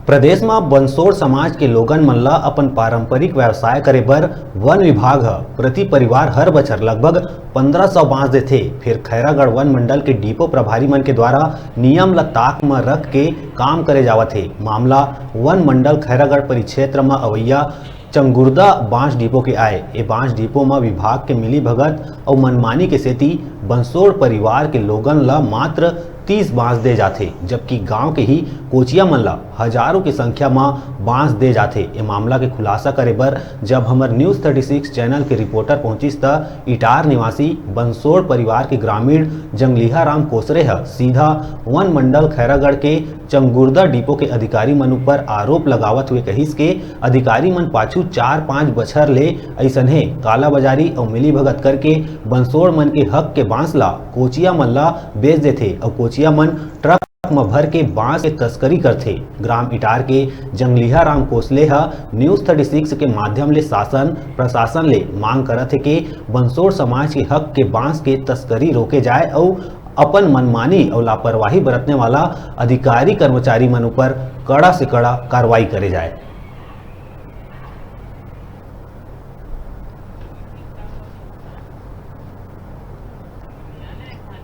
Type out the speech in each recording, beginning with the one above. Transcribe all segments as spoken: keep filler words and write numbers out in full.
प्रदेश म बंसोड़ समाज के लोगन मन ल अपन पारंपरिक व्यवसाय करे बर वन विभाग ह प्रति परिवार हर बछर लगभग पंद्रह सौ बांस देथे। फेर खैरागढ़ वन मंडल के डिपो प्रभारी मन के द्वारा नियम ल ताक म रख के काम करे जावत हे। मामला वन मंडल खैरागढ़ परिक्षेत्र म अवैया चंगुर्दा बांस डिपो के आय। ए बांस डिपो म विभाग के मिली भगत अउ मनमानी के सेती बंसोड़ परिवार के लोगन ल मात्र तीस बांस दे जाथे, जबकि गांव के ही कोचिया मन ल हजारों की संख्या म बांस दे जाथे। ए मामला के खुलासा करे बर जब हमर न्यूज़ थर्टी सिक्स चैनल के रिपोर्टर पहुंचिस, त इटार निवासी बंसोड़ परिवार के ग्रामीण जंगलिहा राम कोसरे ह सीधा वन मंडल खैरागढ़ के चंगुर्दा डिपो के अधिकारी मन ऊपर आरोप लगावत हुए कहिस के अधिकारी मन पाछू चार पांच बछर ले अइसनहे कालाबाजारी अउ मिलीभगत करके बंसोड़ मन के हक के बांस ला कोचिया मन ला बेच देथे अउ कोचिया मन ट्रक म भर के बांस के तस्करी करथे। ग्राम इटार के जंगलिहा राम कोसले ह न्यूज़ थर्टी सिक्स के माध्यम ले शासन प्रशासन ले मांग करत हे के बंसोड़ समाज के हक के बांस के तस्करी रोके जाए अउ अपन मनमानी अउ लापरवाही बरतने वाला अधिकारी कर्मचारी मन ऊपर कड़ा से कड़ा कार्रवाई करे जाए।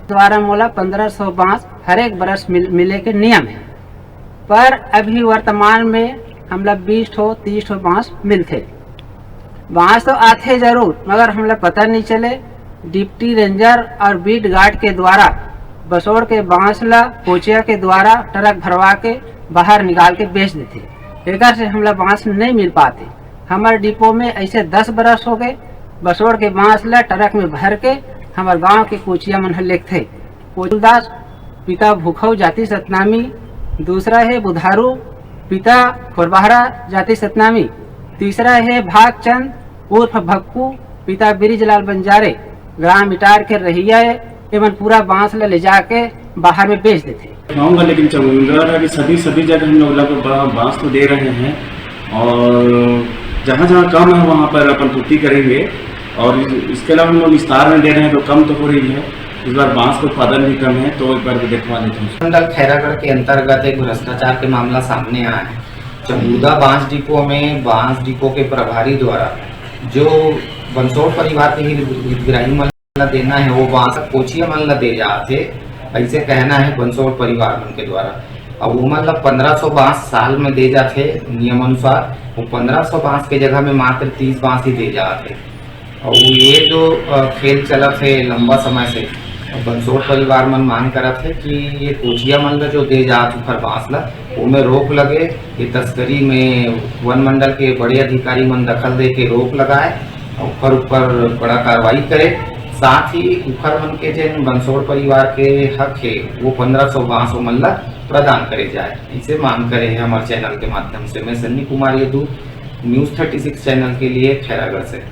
द्वारा मोला पंद्रह सौ बांस हर एक बरस मिल, मिले के नियम हे, पर अभी वर्तमान में हमला बीस ठो तीस ठो बांस मिलथे। बांस तो आथे जरूर, मगर हमला पता नहीं चले। डिप्टी रेंजर और बीट गार्ड के द्वारा बसोड़ के बांस ला कोचिया के द्वारा ट्रक भरवा के बाहर निकाल के बेच देथे। एकर से हमला बांस नहीं मिल पाते। हमर डिपो में ऐसे दस बरस हो गए, बसोड़ के बांस ला ट्रक में भर के हमर गांव के कोचिया मन ह लेगथे। कोचुलदास पिता भूखऊ जाति सतनामी, दूसरा हे बुधारू पिता खोरबहरा जाति सतनामी, तीसरा हे भागचंद उर्फ भक्कू पिता बिरिजलाल बंजारे, ग्राम इटार के रहिया हे। एमन पूरा बांस ला ले जाके बाहर में बेच देथे। कहूँगा, लेकिन चाहूँगा कि सभी, सभी जगह हम लोग लगभग बा-, बांस तो दे रहे हैं और जहाँ, जहाँ कम है वहाँ पर अपन पूर्ति करेंगे। और इस-, इसके अलावा हम लोग विस्तार में दे रहे हैं तो कम तो हो रही है, इस बार बांस का उत्पादन भी कम है, तो एक बार भी देखवा लेते हैं। मंडल खैरागढ़ के अंतर्गत एक भ्रष्टाचार के मामला सामने आया है। चमूदा बांस डिपो में बांस डिपो के प्रभारी द्वारा जो बंसोड़ परिवार के हित-, हितग्राही मन ला देना है, वो बांस कोचिया मन ला दे जात हे, ऐसे कहना है बंसोड़ परिवार मन के द्वारा। अब वो मन ला पंद्रह सौ बांस साल में दे जात हे नियम अनुसार, वो पंद्रह सौ बांस के जगह में मात्र तीस बांस ही दे जात हे। और ये जो, अ, खेल चलत हे लंबा समय से, बंसोड़ परिवार मन मांग करत हे कि ये कोचिया मन ला जो दे जात उखर बांस ला, ओमे रोक लगे, ये तस्करी में वन मंडल के बड़े अधिकारी मन दखल दे के रोक लगाए, उखर ऊपर कड़ा कार्रवाई करे, साथ ही उखर मन के जेन बंसोड़ परिवार के हक हे, वो पंद्रह सौ बांस ओमन ला प्रदान करे जाए, इसे मांग करे हे हमर चैनल के माध्यम से। मैं Sunny Kumar Yadu, news thirty six channel के लिए खैरागढ़ से।